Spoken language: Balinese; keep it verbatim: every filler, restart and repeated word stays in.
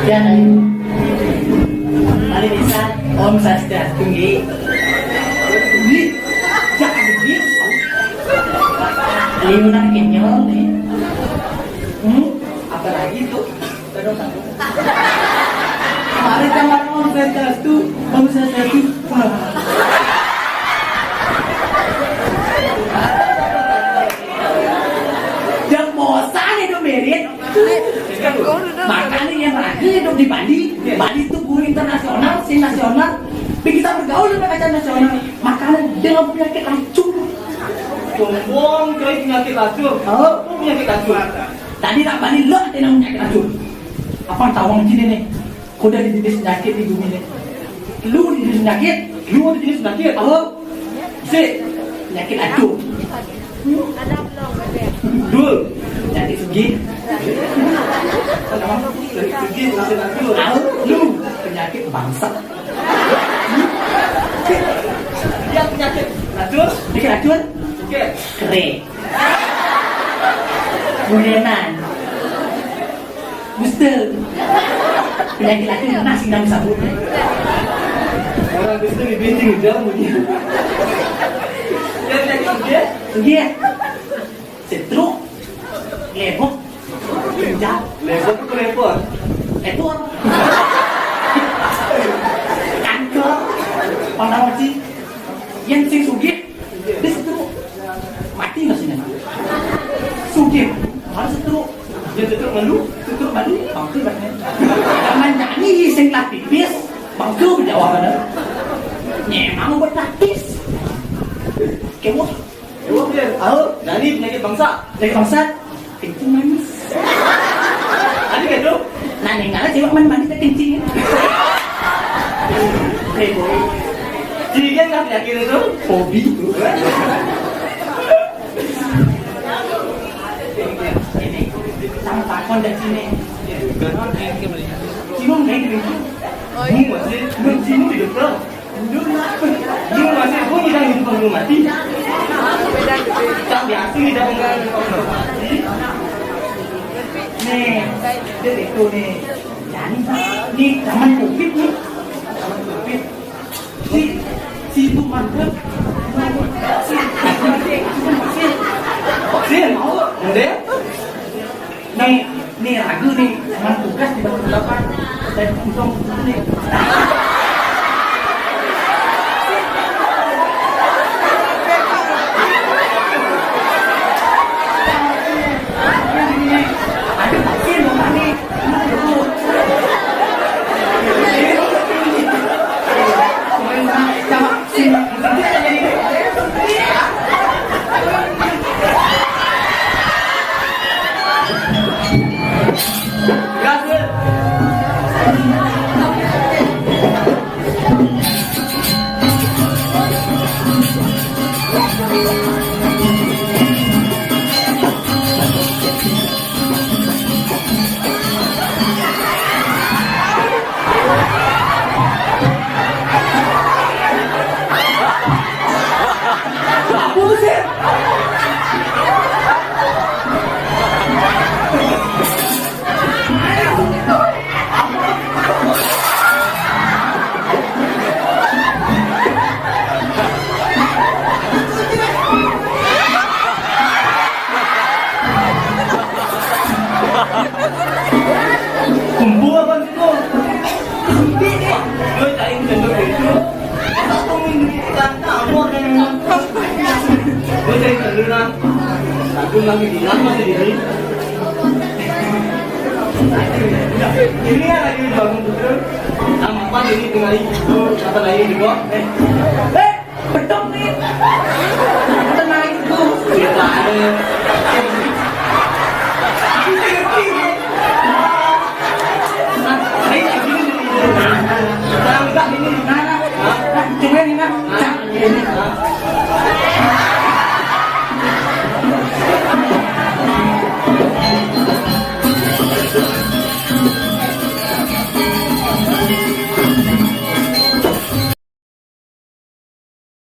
Jangan. Mari bisa. Om Swastiastu, nggih. Nggih. Jangan begitu. Liunan kenyal nih. Hmm? Apalagi tuh? Mari sama Om Swastiastu, Om Swastiastu. Wah. Yang bosan itu mirip. Makanya yang rajin hidup di Bali, Bali itu guru internasional, sing nasional. Tapi kita bergaul dengan kaca nasional. Makanya dengan penyakit racun. Buang-buang, penyakit racun. Oh. Penyakit racun. Tadi nak Bali lo ada yang penyakit racun. Apa tahu sini nih? Kuda di jenis penyakit di bumi nih. Lu di jenis penyakit, lu di jenis penyakit. Apa? Si penyakit aduh. Dul, penyakit sugih. Apa? Penyakit sugih, penyakit aduh. Tahu lu penyakit bangsa. Dia penyakit aduh. Penyakit aduh. Oke. Keren. Bulenan. Booster. Penyakit laki nasi nang sabun. Orang booster di binti udah punya. Dia penyakit dia. Dia. Setruk. Lebok. Pinjam. Lebok itu repot. Repot. Kanker. Pernah mati. Yang sing sugih. Dia setruk. Mati maksudnya. Sugih. Mana setruk? Dia setruk malu. Setruk malu. Bangke katanya. Jangan nyanyi sing lah pipis. Bangke berjawab mana? Nyemang bertapis. Kewah. Kewah dia. Tahu? Nah, ini penyakit bangsa. Penyakit bangsa. Kencing manis. Ada kan tu? Nah, nengah cewek mana manis tak kencing. Playboy. Jadi kan nggak yakin itu? Hobi. Ini sama takon dari sini. Cuma nggak gitu. Ini masih belum sini di depan. Lu masih bunyi dan hidup belum mati. Tak biasa kita dengan mati. Nih, dia itu nih. Jadi, nih zaman covid nih. Zaman covid. Si si itu mantep. Vaksin. Vaksin. Vaksin. Mau? Udah? Nih, nih ragu nih, cuman tugas di bawah delapan dan untung nih. Ada vaksin mau nih. Sama sini. Kumpul apa sih tuh? Gue cari sendok itu. Satu minggu kita tabur dan gue cari sendok lah. Aku lagi bilang masih diri. Ini yang lagi bangun betul. Sama apa ini tengah itu? Apa lagi di bawah? Eh, eh, betul nih. Tenang itu. Kita ada.